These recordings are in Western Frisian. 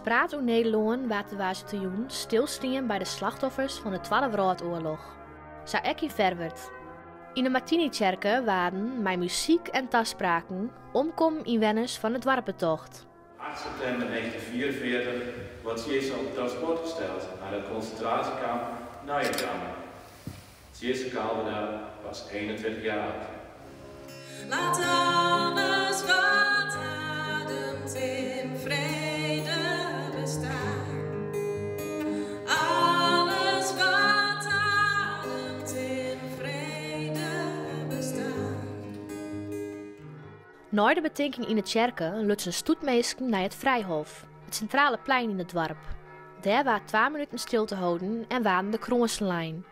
Praat oer Nederlân waard der woansdeitejûn stilstien by de slachtoffers fan de Twadde Wrâldoarloch. Sa ek yn Ferwert. Yn de Martinitsjerke waarden, mei muzyk en taspraken, omkommen ynwenners fan it doarp betocht. 8 septimber 1944 wordt Tjisse op transport gesteld naar het concentratiekamp Neuengamme. Tjisse Kalverda was 21 jaar oud. Laat alles wat ademt in vrede bestaan. Alles wat ademt in vrede bestaan. Nei de betinking yn de tsjerke luts in stoet minsken nei it Vrijhof, it sintrale plein yn it doarp. Dêr waard twa minuten stilte holden en waarden de krânsen lein.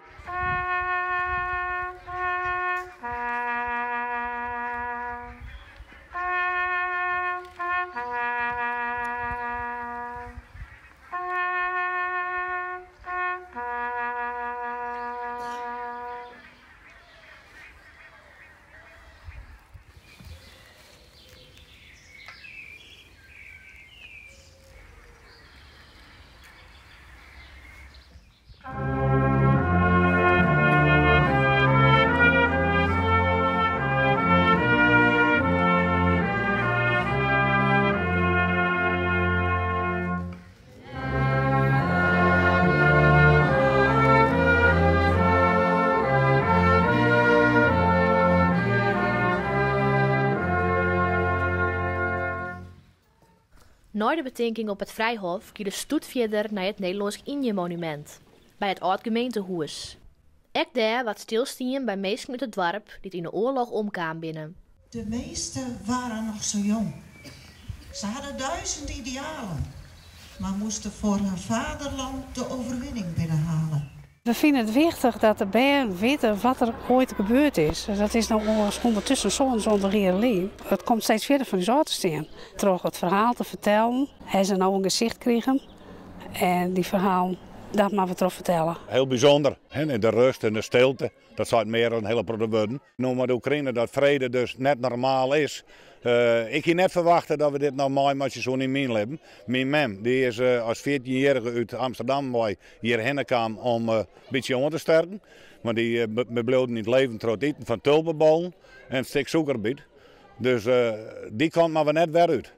Nei de betinking op it Vrijhof gie de stoet fierder nei it Nederlânsk Ynje-monumint by it âld gemeentehûs. Ek dêr waard stilstien by minsken út it doarp dy't yn de oarloch omkaam binne. De meesten waren nog zo jong. Ze hadden duizend idealen, maar moesten voor hun vaderland de overwinning binnenhalen. We fine it wichtich dat de bern witte wat der oait gebeurd is. Dat is no ûndertusken 77 jier lyn. It komt steeds fierder fan ús ôf te stean. Troch it ferhaal te fertellen ha se no in gesicht krigen en dy ferhalen, dat moatte we troch fertelle. Hiel bysûnder, de rêst en de stilte, dat seit mear as in hiele protte wurden. No mei de Oekraïne dat frede dus net normaal is. Ik hie net ferwachte dat we dit noch meimeitsje soene yn myn libben. Myn mem dy is as fjirtjinjierrige út Amsterdam wei hjirhinne kaam om in bytsje oan te sterken. Want dy bliuwden yn it leven troch it iten fan tulpebollen en in stik sûkerbyt. Dus dy kant moatte we net wer út.